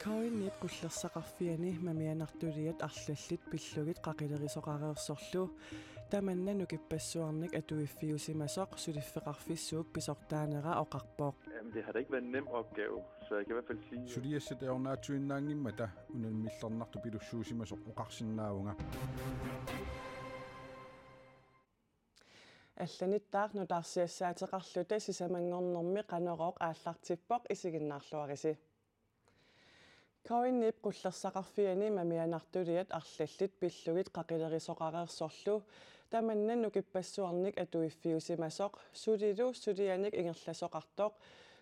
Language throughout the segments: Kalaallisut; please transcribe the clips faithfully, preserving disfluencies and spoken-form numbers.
K N I-p qullersaqarfiani mamianartuliat arlallit pillugit qaqilerisoqareersorlu tamanna nukippassuarnik atuiffiusimasoq suliffeqarfissuup pisortaanera oqarpoq. Jamen, det har da ikke været en nem opgave, så jeg kan i hvert fald sige... Suliassat ajornaatsuinnaanngimmata unammillernartupilussuusimasoq oqarsinnaavunga. Allanittaaq nutaarsiassaateqarluta sisamanngornermi Qanorooq aallartippoq, isiginnaarluarisi. K N I-p qullersaqarfiani mamianartuliat arlallit pillugit qaqilerisoqareersorlu tamanna nukippassuarnik atuiffiusimasoq sulilu sulianik ingerlasoqartoq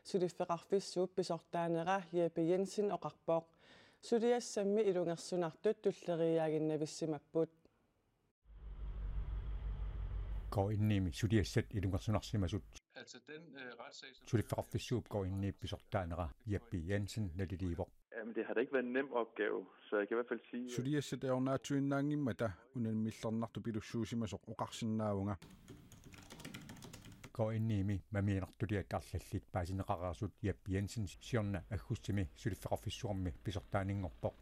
suliffeqarfissuup pisortaanera Jeppe Jensen oqarpoq. Suliassammi ilungersunartut tulleriiaaginnavissimapput. K N I-mi suliassat ilungersunarsimasut. Altså den øh, retssag, som... Suliffeqarfissuup K N I-p pisortaanera Jeppe Jensen naliliivoq. Jamen, det har da ikke været en nem opgave, så jeg kan i hvert fald sige... Suliassat ajornaatsuinnaanngimmata unammillernartupilussuusimasoq oqarsinnaavunga. K N I-mi mamianartuliat arlallit paasineqareersut Jeppe Jensen siorna aggustimi suliffeqarfissuarmi pisortaaninngorpoq.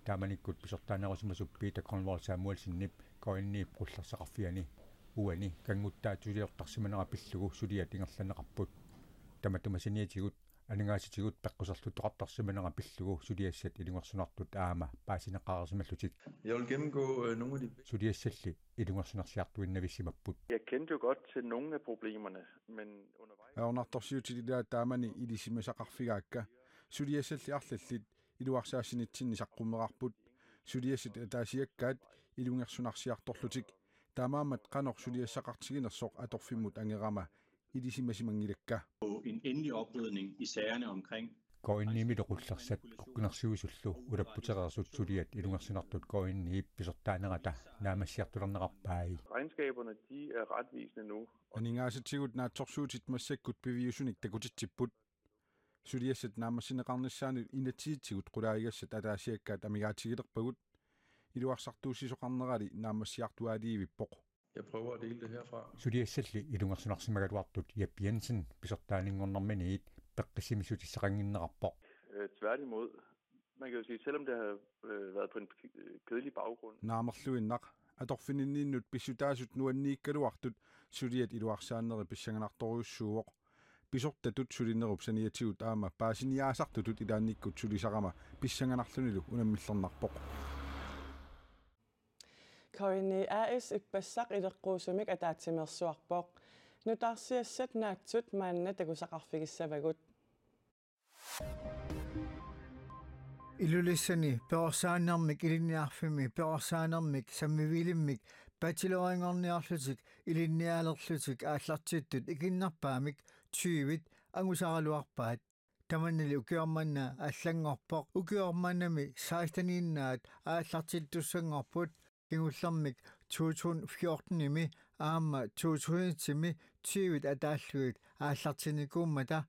Taamanikkut pisortaanerusimasoq Peter Grønvold Samuelsenip K N I-p qullersaqarfiani uani kannguttaatsuliortarsimanera pillugu suliat ingerlanneqarput. Tamatuma saniatigut aningaasatigut peqquserluttoqartarsimanera pillugu suliassat ilungersunartut aamma paasineqareersimallutik. Jeg vil gennemgå øh, nogle af de... Suliassalli ilungersunarsiartuinnavissimapput. Jeg kendte jo godt til nogle af problemerne, men undervejs... Ajornartorsiutit ilaat taamani ilisimasaqarfigaakka. Suliassalli arlallit iluarsaasinitsinni saqqummerarput. Suliassat ataasiakkaat ilungersunarsiartorlutik. Taamaammat qanoq suliassaqartiginersoq atorfimmut angerama ilisimasimanngilakka. På en endelig oprydning i sagerne omkring... K N I-milu qullersat eqqunarsiuisullu ulapputereersut suliat ilungersunartut K N I-p pisortaanerata naammassiartulerneqarpai. Regnskaberne, de er retvisende nu. Aningaasatigut naatsorsuutit massakkut piviusunik takutitsipput. Suliassat naammassineqarnissaanut inatsisitigut qulaajigassat ataasiakkaat amigaatigilerpagut. Iluarsartuussisoqarnerali naammassiartuaaliivippoq. Jeg prøver at dele det herfra. Suliassalli ilungersunarsimagaluartut Jeppe Jensen pisortaaninngornerminiit peqqissimissutissaqannginnerarpoq. Øh, tværtimod. Man kan jo sige, selvom det har øh, været på en øh, kedelig baggrund... Naamerluinnaq, atorfininninnut pissutaasut nuanniikkaluartut suliat iluarsaanneri pissanganartorujussuuvoq. Pisortatut sulinerup saniatigut aamma paasiniaasartutut ilaannikkut sulisarama pissanganarlunilu unammillernarpoq. K N I A/S ippassaq ileqquusumik ataatsimeersuarpoq. Nutaarsiassat naatsut maanna takusaqarfigissavagut. Ilulissani perorsaanermik ilinniarfimmi perorsaanermik sammivilimmik bachelorinngorniarlutik ilinnialerlutik aallartittut ikinnerpaamik tyvit angusaraluarpaat. Tamannali ukioq manna allanngorpoq, ukioq mannami seksteniinnaat aallartittussanngorput. Kingullermik to tusind fjortenimi aamma to tusind etimi tyvit ataallugit aallartinnikuummata.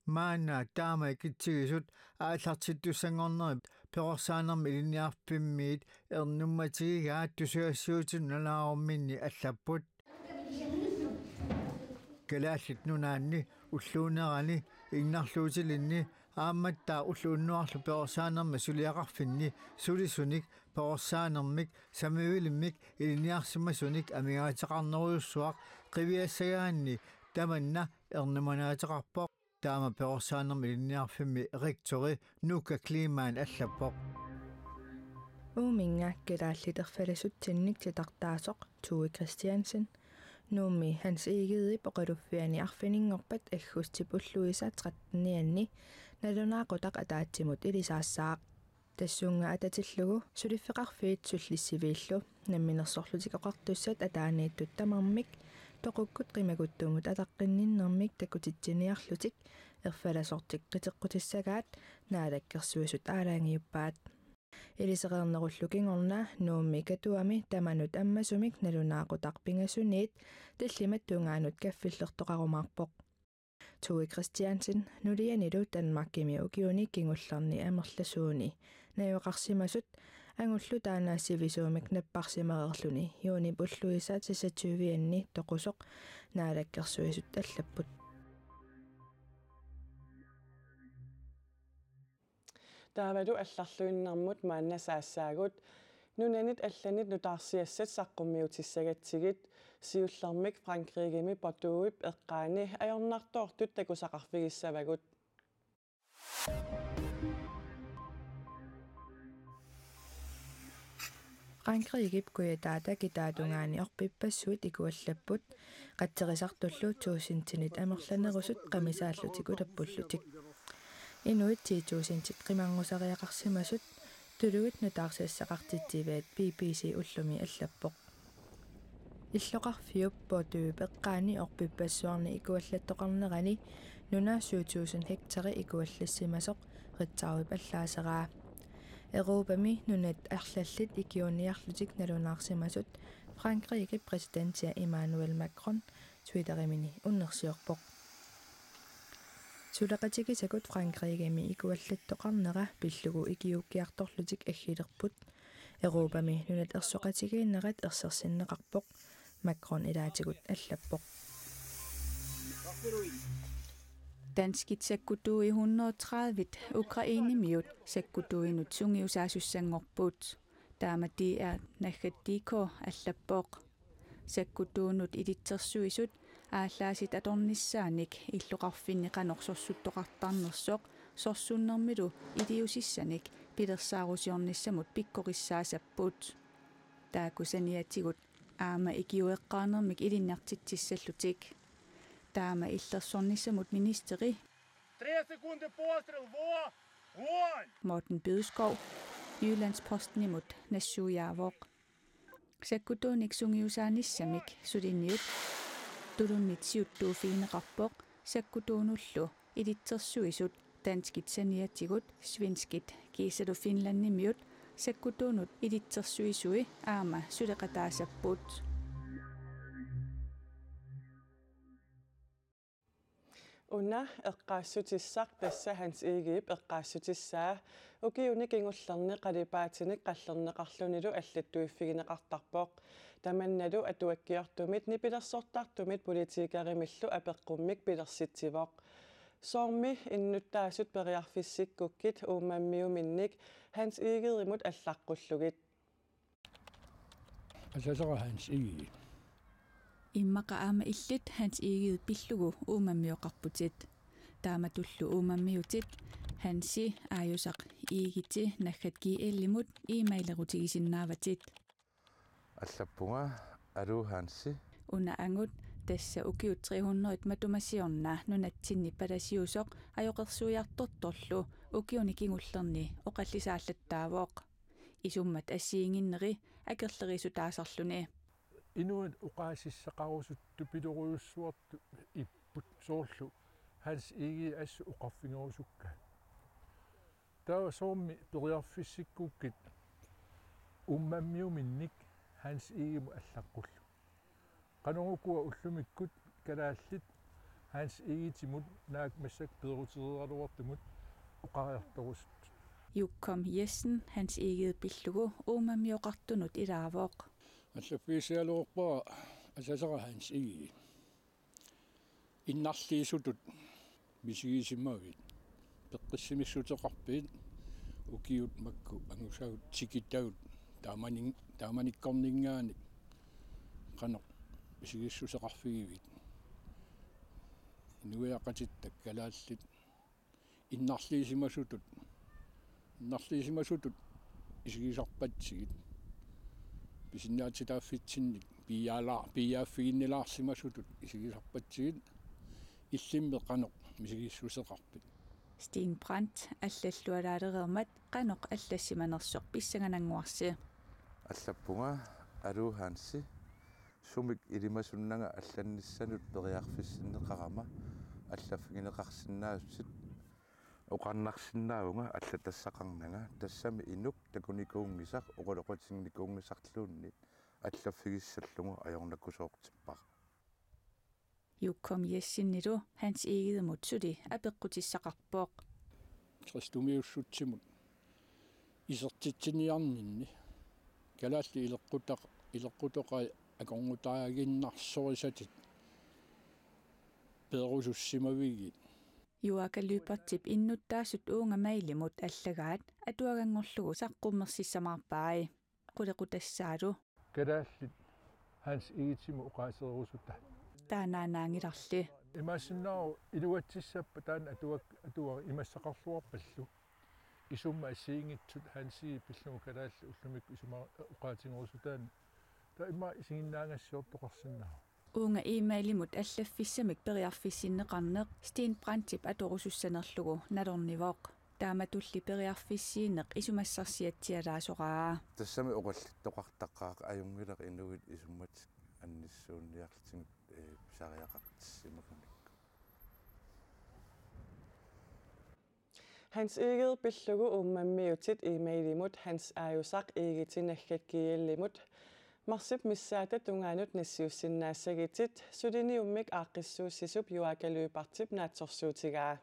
Maanna taama ikitsigisut aallartittussanngornerit perorsaanermi ilinniarfimmiit ernummatigigaat tusagassiuutinut nalunaarumminni allapput. Kalaallit Nunaanni, ulluunerani, innarluutilinni aammattaaq ulloq unnuarlu perorsaanermi suliaqarfinni sulisunik perorsaanermik sammivilimmik ilinniarsimasunik amigaateqarnerujussuaq qiviassagaanni tamanna ernumanaateqarpoq. Taama perorsaanermi ilinniarfimmi rektori Nuka Kleemann allappoq. Uuminnga kalaallit erfalasutsinnik titartaasoq Tue Christiansen, Nuummi Hans Egedep oqaluffiani arfininngorpat aggustip ulluisa trettenianni nalunaaqutaq ataatsimut ilisaassaaq. Tassunga atatillugu suliffeqarfiit sullissiviillu Namminersorlutik Oqartussat ataaniittut tamarmik toqukkut qimaguttumut ataqqinninnermik takutitsiniarlutik erfalasortik qiteqqutissagaat Naalakkersuisut aalajangiuppaat. Ilisereernerullu kingorna Nuummi Katuami tamanut ammasumik nalunaaqutaq pingasuniit tallimat tungaanut kaffillertoqarumaarpoq. Tue Christiansen nulianilu Danmarkimi ukiuni kingullerni amerlasuuni najugaqarsimasut angullu taanna sivisuumik napparsimareerluni juunip ulluisa seksogtyve-anni toqusoq Naalakkersuisut allapput. Taavalu allarluinnarmut maanna saassaagut. Nunanit allanit nutaarsiassat saqqummiutissagatsigit. Siullermik Frankrigimi Bordeauxip eqqaani ajornartoortut takusaqarfigissavagut. Frankrigip kujataata kitaatungaani orpippassuit ikuallapput, qatserisartullu tuusintinit amerlanerusut qamisaallutik ulappullutik. Inuit ti tuusintit qimanngusariaqarsimasut tuluit nutaarsiassaqartitsiviat B B C ullumi allappoq. Illoqarfiup Bordeauxip eqqaani orpippassuarni ikuallattoqarnerani nuna syv tusind hektari ikuallassimasoq Ritzauip allaaseraa. Europami nunat arlallit ikiuiniarlutik nalunaarsimasut Frankrigip præsidentia Emmanuel Macron Twitterimini unnersiorpoq. Suleqatigisakkut Frankrigimi ikuallattoqarnera pillugu ikiuukkiartorlutik aggilerput. Europami nunat ersoqatigiinnerat ersersinneqarpoq, Macron ilaatigut allappoq. Danskit sakkutuui hundrede tredive Ukrainemiut sakkutuinut sungiusaasussanngorput. Taama D R naggat D K allappoq. Sakkutuunut ilitsersuisut aallaasit atornissaanik illoqarfinni qanoq sorsuttoqartarnersoq sorsunnermilu iliuusissanik pilersaarusiornissamut pikkorissaasapput. Taakku saniatigut aamma ikiueqqaarnermik ilinniartitsissallutik. Taama illersornissamut ministeri Tre sekunder på, stilvå! Mål! Morten Bødskov Jyllands-Postimut nassuiaavoq. Sakkutuunik sungiusaanissamik suliniut tulunnit siuttuuffigineqarpoq sakkutuunullu ilitsersuisut danskit saniatigut svenskit kiisalu Finlandimiut sakkutuunut ilitsersuisui aamma suleqataasapput. Una eqqaassutissaq tassa Hans Egedep eqqaassutissaa. Ukiuni kingullerni qalipaatinik qallerneqarlunilu allattuiffigineqartarpoq. Tamannalu atuakkiortumit nipilersortartumit politikerimillu apeqqummik pilersitsivoq. Soormi innuttaasut periarfissikkukkit uummammiuminnik Hans Egedemut allaqqullugit. Asasara Hans Egede. Immaqa aamma illit Hans Egede pillugu uummammioqarputit. Taamatullu uummammiutit Hansi aajusaq Egede naggat G L-imut e-mailerutigisinnaavatit. Allappunga, aluu Hansi. Una angut tassa ukiut tre hundrede matuma siorna nunatsinni palasiusoq ajoqersuiartortorlu ukiuni kingullerni oqallisaallattaavoq. Isummat assigiinnginneri akerlerisutaasarluni. Inuit oqaasissaqarusut tupilorujussuartut ipput soorlu Hans Egede assut oqarfigerusukkaat. Taava soormi periarfissikkukkit uummammiuminnik Hans Egedemut allaqqullugit. Qanoq ukua ullumikkut kalaallit Hans Egedemut naak massakkut peerutereeraluartumut oqariartorusuttut. Jukkom Jessen Hans Egede pillugu uummammioqartunut ilaavoq. Allaffigisaalereerpara asasara Hans Egede. Innarliisutut misigisimavit peqqissimissutissaqarpit ukiut makku angusagut tikitagut taamanin-, taamanikkorninngaanniit qanoq misigissuseqarfigivit? Inuiaqatitta kalaallit innarliisimasutut, innarliisimasutut isigisarpatsigit. Pisinnaatitaaffitsinnik piiaala-, piiaaffiginnilaarsimasutut isigisarpatsigit. Illimmi qanoq misigissuseqarpit? Steen Brandt allallualaalereermat qanoq allassimanersoq pissanganannguarsi. Allappunga, aluu Hansi. Sumik ilimasunnanga allannissanut periarfissinneqarama allaffigineqarsinnaavutit. Oqarnarsinnaavunga allatassaqarnanga, tassami inuk takunikuunngisaq oqaloqatiginikuunngisarluunniit allaffigissallugu ajornakusoortippara. Jukkom Jessenilu Hans Egedemut suli apeqqutissaqarpoq. Kristumiussutsimut isertitsiniarninni kalaallit ileqqutaq-, ileqqutoqai akornutaannarsorissatit peerusussimavigit? Juaaka Lyberthip innuttaasut uunga mailimut allagaat atuaganngorlugu saqqummersissamaarpai. Qulequtassaalu. Kalaallit Hans Egedemut oqaasererusutai. Taannaannaanngilarli. Imaassinnaavoq iluatsissappat taanna atuak-, atuagaq imassaqarluarpallu. Isummat assigiinngitsut Hans Egede pillugu kalaallit ullumikkut isuma oqaatigerusutaanni. Taava ima isiginnaagassiortoqarsinnaavoq. Uunga e-mailimut allaffissamik periarfissinneqarneq Steen Brandtip atorusussanerlugu nalornivoq. Taamatulli periarfissiineq isumassarsiatsialaasoraa. Tassami oqallittoqartaqaaq, ajunngilaq inuit isummat annissuunniarlutigit, ee, pisariaqartissimagunikku. Hans Egede pillugu uummammiutit e-mailimut Hans aajusaq egede naggat gl-imut marsip missaata tungaanut nassiussinnaassagitit, suliniummik aaqqissuussisup Juaaka Lyberthip naatsorsuutigaa.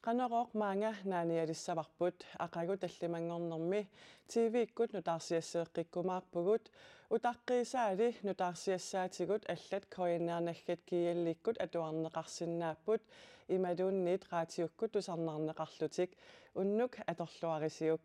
Qanorooq maanga naanialissavarput, aqagu tallimanngornermi T V-kkut nutaarsiasseeqqikkumaarpugut, utaqqiisaali nutaarsiassaatigut allat K N R naggat gl-ikkut atuarneqarsinnaapput, imaluunniit raatiukkut tusarnaarneqarlutik. Unnuk atorluarisiuk.